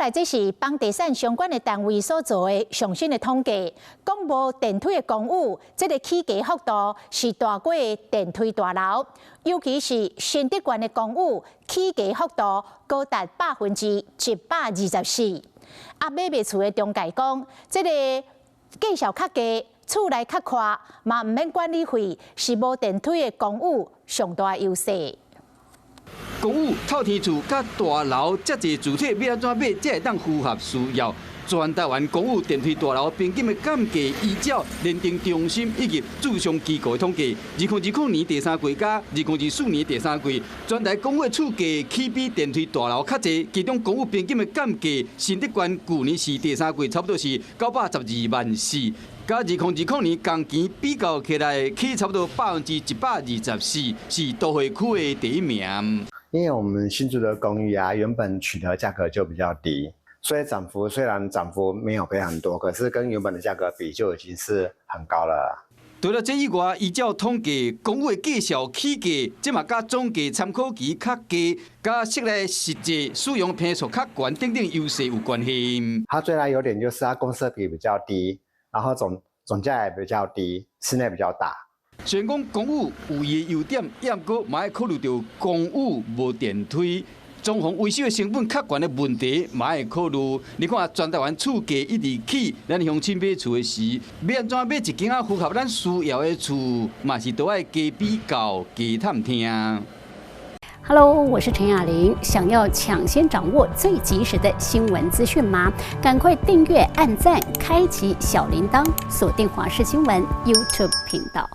來，這是房地產相關的單位所做的上新的統計，講無電梯的公寓，這个起價幅度是大過電梯大樓，尤其是新竹縣的公寓起價幅度高達124%。啊，買賣厝的中介講，這个價數較低，厝內較寬，嘛毋免管理費，是無電梯的公寓上大優勢。公寓、透天厝佮大樓遮濟住宅欲按怎買，才會當符合需要？全台灣公寓電梯大樓平均的鑑價，依照聯登中心以及諮商機構的統計，2020年第三季佮2024年第三季，全台公寓厝價起比電梯大樓較濟。其中公寓平均的鑑價，新竹縣舊年是第三季差不多是912萬4，佮2020年同期比較起來，起差不多124%，是都會區的第一名。因為我們新竹的公寓啊，原本取得價格就比較低，所以漲幅雖然漲幅沒有非常多，可是跟原本的價格比就已經是很高了。除了這以外，依照統計，公寓價數起價，這嘛佮總價參考期較低，佮室內實際使用坪數較懸等等優勢有關係。它最大優點就是它公設比比較低，然後總價也比較低，室內比較大。雖然講公寓有伊的優點，也毋過嘛愛考慮著公寓無電梯，裝潢維修的成本較懸的問題，嘛愛考慮。你看全台灣厝價一直起，咱鄉親買厝的時，欲按怎買一間仔符合咱需要的厝，嘛是都愛加比較、加探聽。 Hello，我是陳雅玲。想要搶先掌握最及時的新聞資訊嗎？趕快訂閱、按讚、開啟小鈴鐺，鎖定華視新聞 YouTube 頻道。